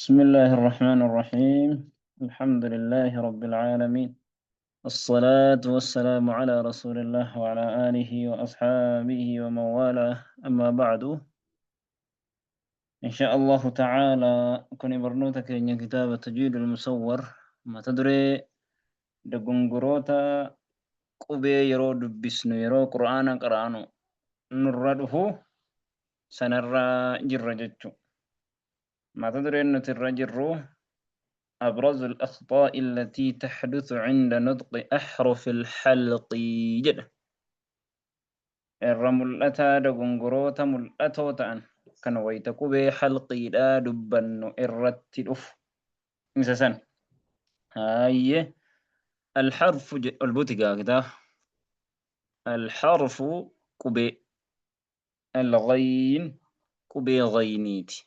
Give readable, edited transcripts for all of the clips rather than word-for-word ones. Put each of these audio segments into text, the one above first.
بسم الله الرحمن الرحيم. الحمد لله رب العالمين، الصلاة والسلام على رسول الله وعلى آله وأصحابه ومن والاه، أما بعد. إن شاء الله تعالى كن برنوتك إن كتاب التجويد المصور ما تدري دقنقروتا qubee yeroo dubbisnu, yeroo qur'aana qara'anu nurra dhufu sanarra jirra jechu. Mata dureen nuti irra jirru أبرز الأخطاء التي تحدث عند نطق أحرف الحلق jedha. Irra mul'ataa dogongoroota mul'atoo ta'an kan wayita qubee halqiidhaa dubbannu irratti dhufu isa san. Hayyee, الحرف ol buti gaa kitaaba. الحرف qubee، الغين qubee غينيiti.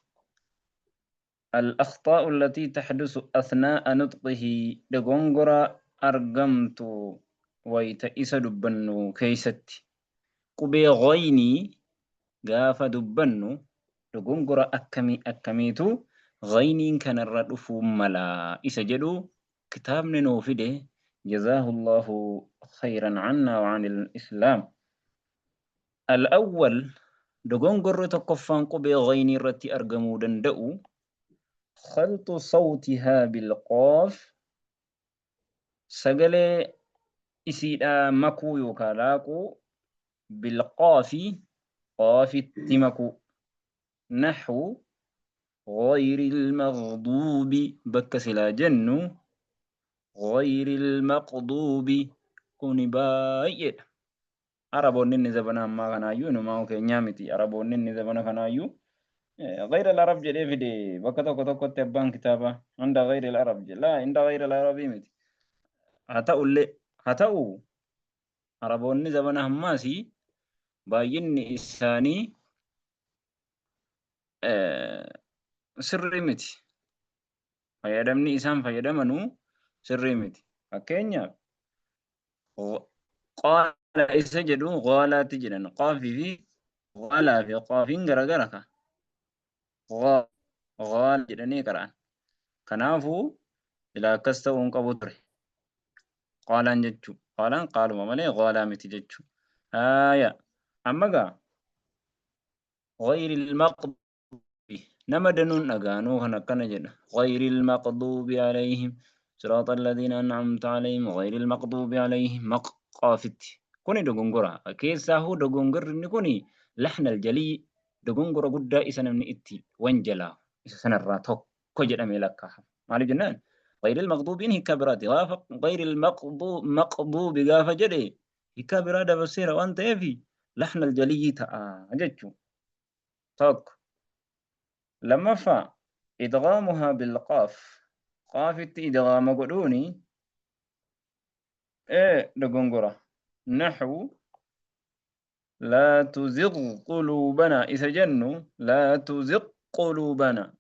الأخطاء التي تحدث أثناء نطقه dogongora argamtu wayita isa dubbannu keeysatti. Qubee ghaynii gaafa dubbannu dogongora akkamii akkamiitu ghayniin kanarra dhufuu mala isa jedhu kitaabni nuu fide. جزاه الله خيرا عنا وعن الإسلام. الأول, dogongorri tokkoffaan qubee ghaynii irratti argamuu danda'u خلط صوتها بالقاف, sagalee isiidhaa makuu yookaan laaquu, بالقاف qaafitti makuu, نحو غير المغضوب bakka silaa jennu غير المقضوب. Kuni baay'eedha. Araboonni inni zabana ammaa kanaayyuu inumaa keenyaa miti. Araboonni inni zabana kanaayyuu غير العرب jedhee fide bakka tokko tokkotti abbaan kitaabaa عند غير العرب jedhe. لا, عند غير العربii miti. Haa ta'ullee, haa ta'u, Araboonni zabana ammaas baay'inni isaanii sirrii miti. Fayyadamni isaan fayyadamanuu sirrii miti. Fakkeenyaaf, قال isa jedhu qaalaatti jedhan. Qaafii fi qaalaa fi qaafiin garagara ka. Qaal jedhanii qara'an. Kanaafuu ila akkas ta'uu hin qabu ture. Qaalaan jechuu. Qaalaan qaaluma malee qaalaa miti jechuu. Haaya. Amma gaa غير المغضوب nama danuun dhagaanuu kan akkana jedha: غير المغضوب عليهم، صراط الذين أنعمت عليهم، غير المغضوب عليهم, maqaafitti. Kuni dogongora. Keessaahuu dogongorri inni kuni لحن الجلي, dogongora guddaa isa namni itti wanjalaa isa sanarraa tokko jedhamee lakkaa'ama. Maaliif jennaan, غير المغضوبin hiikkaa biraati. Gaafa غير المغضوب مقضوب gaafa jedhe hiikkaa biraa dabarseera waan ta'eef لحن الجلي ta'a jechuudha. Tokko. Lammaffaa, إدغامها بالقاف, qaafitti idgaama godhuuni ee dogongora, نحو لا تزغ قلوبنا isa jennu لا تزغ قلوبنا,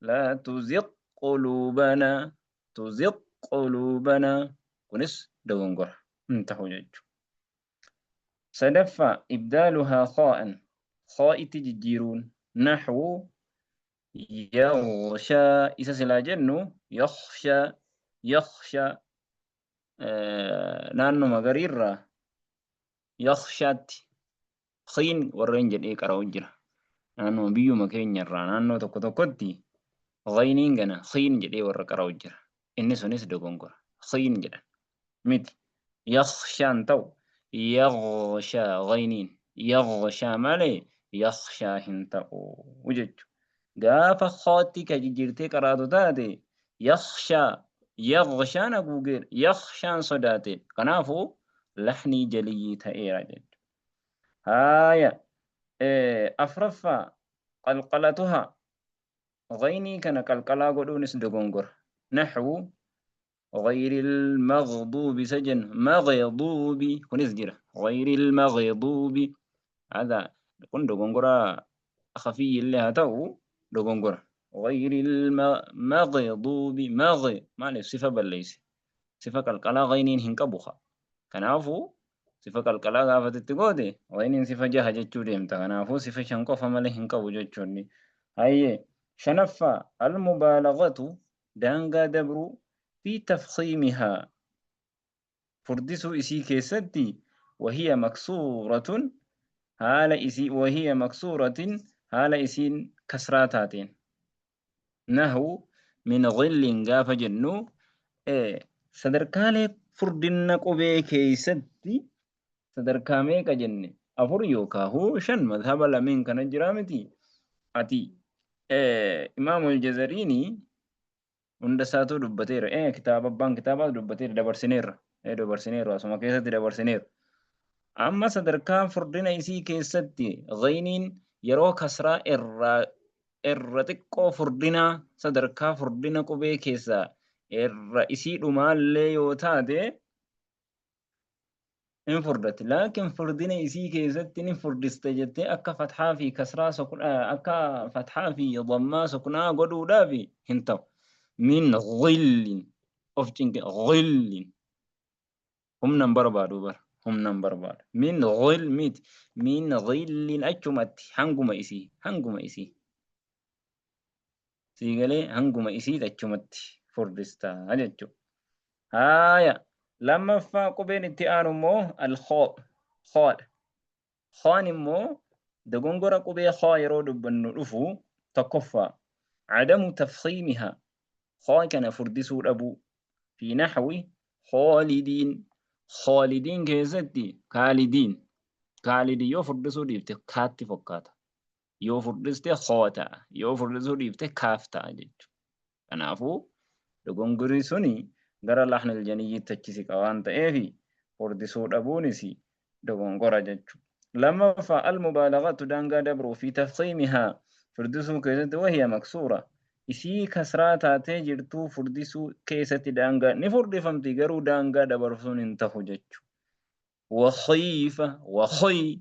لا تزغ قلوبنا, تزغ قلوبنا. Kunis dogongora hin ta'u jechuudha. Sadaffaa, إبدالها خاء, khaa'itti jijjiiruun, نحو يغشى isa silaa jennu يخشى, يخشى. Naannuma gariirraa yakhshaatti khiin warreen jedhee qara'u jira. Naannoo biyyuma keenyarraa naannoo tokko tokkotti ghayniin gana khiin jedhee warra qara'u jira. Inni sunis dogongora. Khiin jedhan miti. Yakhshaan ta'u, يغشى, ghayniin يغشى malee يخشى hin ta'u jechuudha. Gaafa khaatti ka jijjiirtee qaraatu taate يخشى, يغشaan haguugeedha. يخشaan sodaate. Kanaafuu lahnii jaliyyii ta'eera jechuudha. Haaya, afraffaa, قلقلتها, ghaynii kana qalqalaa godhuunis dogongora. نحو غير المغضوب isa jennu مغضوب. Kunis jira, غير المغضوب. هذا kun dogongora خفي illee haa ta'u dogongora. غير المغضوب, مغ maaliif sifa balleeyse? Sifa qalqalaa ghayniin hin qabu. Kanaafuu sifa qalqalaa gaafatitti goote ghayniin sifa jaha jechuu deemta. Kanaafuu sifa shan qofa malee hin qabu jechuun. Hayyee. Shanaffaa, Al-mubaalaghatu, daangaa dabruu, fii tafkhiimihaa, furdisuu isii keessatti, wahiya maksuuratun, haala isii, wahiya maksuuratin, haala isiin kasraa taateen. Nahwu min ghillin gaafa jennu, sadarkaalee furdinna qubee keessatti sadarkaa meeqa jenne? Afur yookaahu shan, madhaba lameen kana jiraa miti. Ati Imaamul Jazariini hunda isaatuu dubbateera. Kitaaba abbaan kitaabaas dubbateera, dabarsineerra. Dabarsineerra, asuma keessatti dabarsineerra. Amma sadarkaa furdina isii keessatti ghayniin yeroo kasraa irraa irra xiqqoo furdinaa, sadarkaa furdina qubee keessaa irra isii dhumaallee yoo taate in furdatti. Laakiin furdina isii keessatti ni furdiste jettee akka fathaa fi kasraa suknaa, akka fathaa fi dhammaa suknaa godhuudhaaf hin ta'u. Min ghillin, of cinqe, ghillin humna hin barbaadu bara, humna hin barbaadu. Min ghill miti, min ghillin, achumatti hanguma isii, hanguma isii sii galee, hanguma isii achumatti furdistaa jechuudha. Haaya, lammaffaa qubeen itti aanu immoo al-khoo, khoodha. Khoon immoo dogongora qubee khoo yeroo dubbannu dhufu, tokkoffaa, adamu tafkhiimiha, khoo kana furdisuu dhabuu, fi nahwi khoolidiin, khoolidiin keessatti, kaalidiin, kaalidii yoo furdisuu dhiifte kaatti fokkaata. Yoo furdiste khoo ta'a, yoo furdisuu dhiifte kaaf ta'a jechuudha. Kanaafuu dogongorri suni gara lahnil janiyyiitti achi siqa waan ta'eef furdisuu dhabuunis dogongora jechuudha. Lammaffaa, al-mubaalaghatu, daangaa dabruu, fi tafkhiimihaa, furdisuu keessatti, wahiya maksuura, isii kasraa taatee jirtuu furdisuu keessatti daangaa ni furdifamti, garuu daangaa dabarsuun hin tahu jechuudha. Wakhiifa, wakhoy,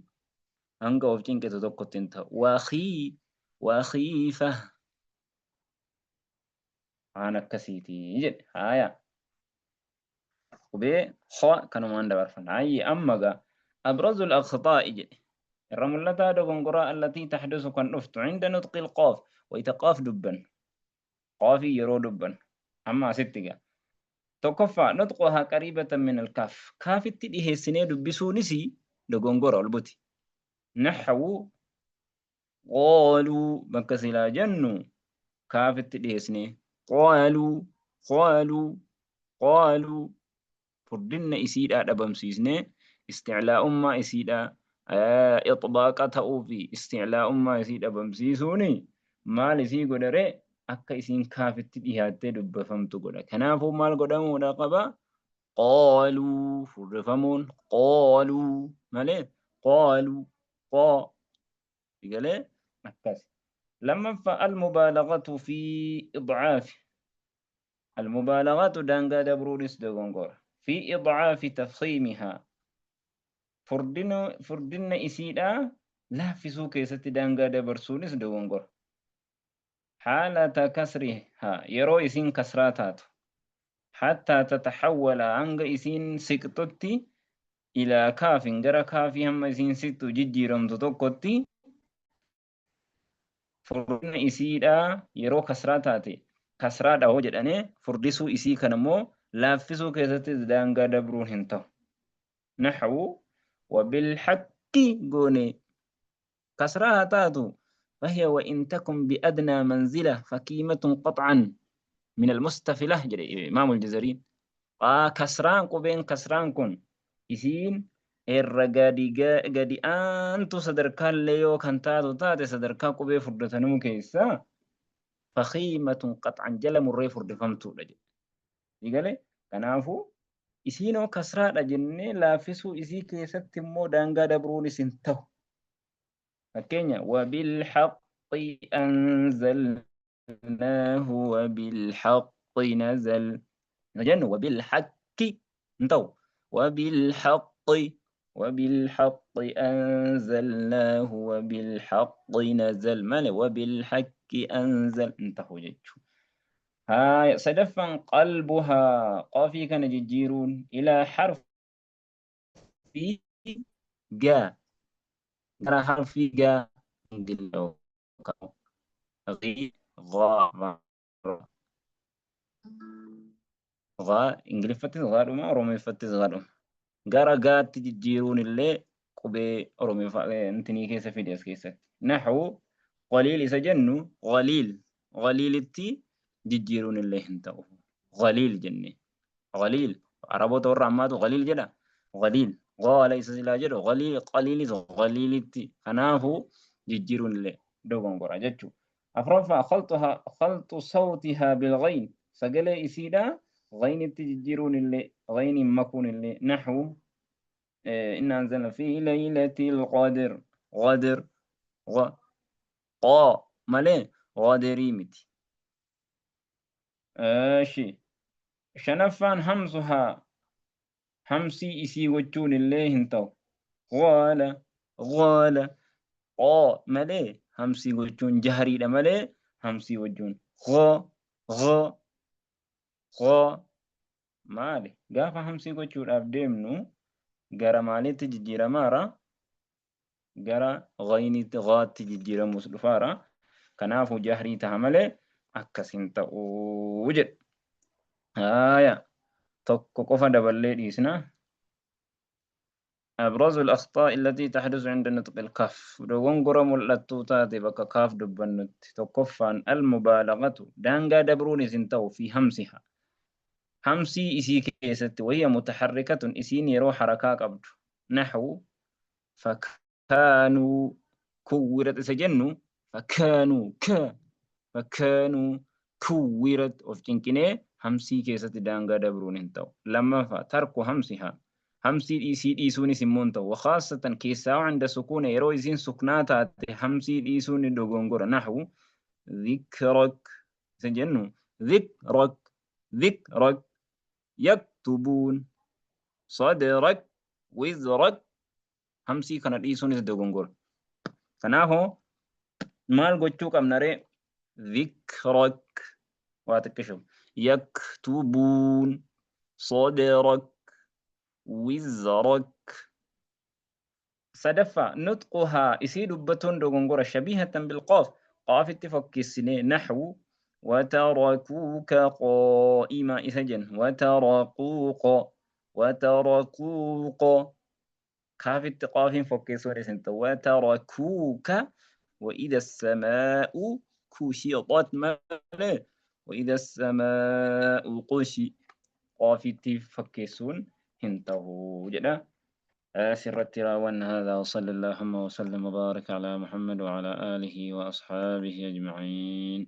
hanga of cinqitu tokkotti hin ta'u. Wakhii, wakhiifa, waan akkasiiti jedhe. Haaya, qubee kho kanumaan dabarfanna. Hayyee, amma gaa abrazul akhtaa'i jedhe, irra mul'ataa dogongoraa, allatii tahdusu, kan dhuftu, inda nutqil qaaf, wayita qaaf dubbannu, qaafii yeroo dubbannu. Amma asitti gaa tokkoffaa, nutquhaa qariibatan min alkaaf, kaafitti dhiheessinee dubbisuunis dogongora ol buti. Naxwu qaaluu bakka silaa jennu kaafitti dhiheessinee qaaluu, qaaluu, qaaluu, furdinna isiidhaa dhabamsiisnee, isticlaa'ummaa isiidhaa, ixbaaqa ta'uu fi isticlaa'ummaa isii dhabamsiisuuni maal isii godha ree? Akka isiin kaafitti dhihaattee dubbafamtu godha. Kanaafuu maal godhamuudha qaba? Qaaluu furdifamuun qaaluu malee qaaluu qaa galee akkas. Lammaffaa, almubaalaghatu fi idcaafi, almubaalaghatu daangaa dabruunis dogongora, fi idcaafi tafkhiimihaa, furdinna isiidhaa laaffisuu keessatti daangaa dabarsuunis dogongora. Haalata kasrihaa, yeroo isiin kasraa taatu, hattaa tataxawwala, hanga isiin siqxutti, ilaa kaafin, gara kaafii hamma isiin siqxu jijjiiramtu tokkotti, furdina isiidhaa yeroo kasraa taate kasraadha hoo jedhane furdisuu isii kana immoo laaffisuu keessattis daangaa dabruun hin ta'u. Naxwu wabilhaqqi goone kasraa haa taatu, fahiya wa in takun biadnaa manzila fakiimatun qax'an min almustafila jedhe Imaamul Jazariin. Kasraan, qubeen kasraan kun isiin irra gadi gadi aantu sadarkaallee yoo kan taatu taate, sadarkaa qubee furdatanuu keessaa, fakiimatun qax'an, jala murree furdifamtuudha jedhe. Sigale kanaafuu isiinoo kasraadha jennee laaffisuu isii keessatti immoo daangaa dabruunis hin ta'u. Fakkeenya wabilhaqqi anzalnaahu wabilhaqqi nazal jennu, wabilhaqqi hin ta'u. Wabilhaqqi, wabilhaqqi anzalnaahu wabilhaqqi nazal malee wabilhaqqi anzal hin ta'u jechuudha. Haaya, sadaffaan, qalbuhaa, qaafii kana jijjiiruun, ilaa harfii gaa, gara harfii gaa, Ghaa. Ghaa Ingiliffattis ghaadhuma, Oromiffattis ghaadhuma. Gara gaatti jijjiiruun illee qubee Oromiffaa intinii keessa fide as keessatti. Naxwu qaliil isa jennu qaliil qaliilitti jijjiiruun illee hin ta'u. Qaliil jenne. Qaliil Araboota warra ammaatu qaliil jedha. Qaliil qaala isa silaa jedhu qaliil qaliilis qaliilitti. Kanaafuu jijjiiruun illee dogongora jechuudha. Afraffaa khalxuha khalxu sawtihaa bilghayn sagalee isiidha ghaynitti jijjiiruun illee ghayniin makuun illee naxwu inna anzalna fi laylatil qadr qadr qaa malee qadrii miti. Eeshi shanaffaan hamsuhaa hamsii isii gochuun illee hin ta'u. Qaala qaala qoo malee hamsii gochuun jahriidha malee hamsii gochuun qoo qoo qoo maali gaafa hamsii gochuudhaaf deemnu gara maaliitti jijjiiramaara gara ghayniitti ghaatti jijjiiramuus dhufaara. Kanaafuu jahrii taha malee akkas hin ta'u jedha. Haaya tokko qofa daballee dhiisna. أبرز الأخطاء التي تحدث عند نطق الكاف dogongora mul'attuu taate bakka kaaf dubbannutti tokkoffaan المبالغة daangaa dabruunis hin ta'u في همسها hamsii isii keessatti وهي متحركة isiin yeroo harakaa qabdu نحو فكانوا كورت isa jennu فكانوا ka فكانوا كورت of cinqinee hamsii keessatti daangaa dabruun hin ta'u. Lammaffaa ترك همسها hamsii dhiisii dhiisuunis immoo hin ta'u. وخاصة keessaa عند سكون yeroo isiin suknaa taate hamsii dhiisuun ni dogongora. نحو ذكرك isa jennu ذكرك ذكرك يكتبون صدرك وزرك hamsii kana dhiisuunis dogongora. Kanaafuu maal gochuu qabna ree? ذكرك waa xiqqishu يكتبون صدرك وزرك. Sadaffaa نطقها isii dubbatuun dogongora شبيهة بالقاف qaafitti fakkeessinee نحو وتركوك قائما isa jennu وتركوك وتركوك kaafitti qaafiin fakkeessuun isin ta'u وتركوك وإذا السماء كشطت malee وإذا السماء قشي qaafitti fakkeessuun hin ta'u jedha. Asirratti raawwanna. هذا وصلى اللهم وسلم وبارك على محمد وعلى آله وأصحابه أجمعين.